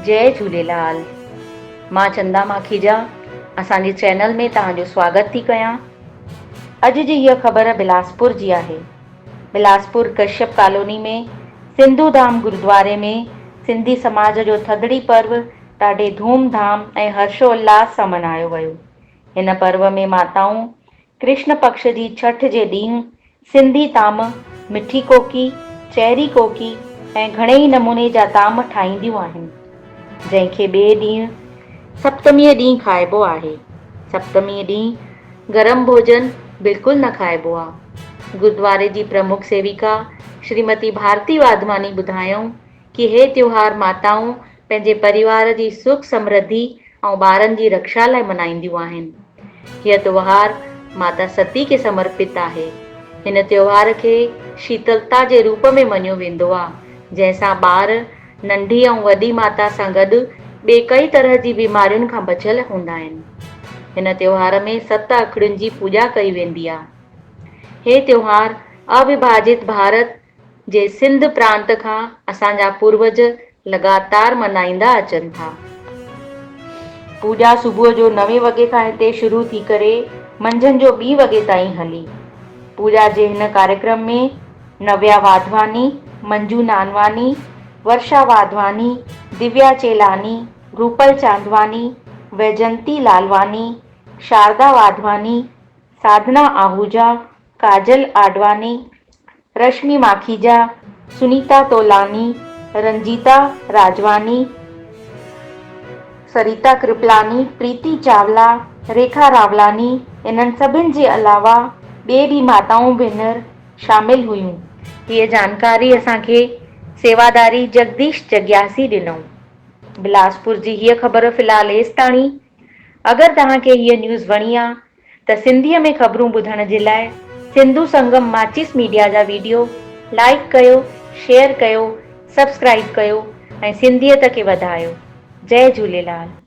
جئي جهوليلال مان چندا ماکيجا اسان جي چينل ۾ توهان جو سواگت ٿي ڪيان اڄ جي هيء خبر بلاسپور جي آهي بلاسپور ڪشيپ ڪالوني ۾ سنڌو ڌام گردواري ۾ سنڌي سماج جو ٿڌڙي پرو ڏاڍي ڌوم ڌام ۽ هرشو الهاس سان منايو ويو هن پرو ۾ ماتائون ڪرشن پڪش جي ڇٺ جي ڏينهن سنڌي طعام، مٺي ڪوڪي، چهري ڪوڪي ۽ گهڻي ئي نموني جا طعام ٺاهينديون آهن، جنهن کي ٻئي ڏينهن سپتميء ڏينهن کائبو آهي. سپتميء ڏينهن گرم ڀوڄن بلڪل نه کائبو آ. گردواري جي پرمک سيويڪا شريمتي ڀارتي واڌواني ٻڌايائون ڪي هي تيوهار ماتائون پنهنجي پريوار جي سک سمرڌي ۽ ٻارن جي رڪشا لاء منائينديون آهن. هيء تيوهار ماتا ستي کي سمرپت آهي. هن تيوهار کي شيتلتا جي روپ ۾ مڃيو ويندو آ، جنهن سان ٻار ننڍي ۽ وڏي ماتا سان گڏ ٻي ڪئي طرح جي بيمارين کان بچيل هوندا آهن. هن تيوهار ۾ ست اکڙين جي پوڄا ڪئي ويندي آ. هي تيوهار اوڀاجت ڀارت جي سنڌ پرانت کان اسان جا پوروج لڳاتار منائيندا اچن ٿا. پوڄا صبح جو نوين وڳي کان هتي شروع ٿي ڪري منجهند جو ٻي وڳي تائين هلي. پوڄا جي هن ڪاريڪرم ۾ نويا واڌواني، منجو نانواني، ورشا واڌواني، دويا چيلاني، روپل چاندواني، ويجنتي لالواني، شاردا واڌواني، ساڌنا آهوجا، ڪاجل آڏواني، رشمي ماکيجا، سنيتا تولاني، رنجيتا راجواني، سريتا ڪرپلاني، پريتي چاولا، ريکا راولاني انهن سڀن جي علاوه ٻي به ماتائون ڀينر شامل هيون. هيء جانڪاري اسان کي سيواداري جگديش جگياسي ڏنو. بلاسپور جي هيء خبر في الحال ايستاڻي. اگر توهان کي هيء نيوز وڻي آ ته سنڌيء ۾ خبرون ٻڌڻ جي لاء سنڌو سنگم ماچيس ميڊيا جا ويڊيو لائيڪ ڪيو، شيئر ڪيو، سبسڪرائيب ڪيو ۽ سنڌيت کي وڌايو. جئي جهوليلال.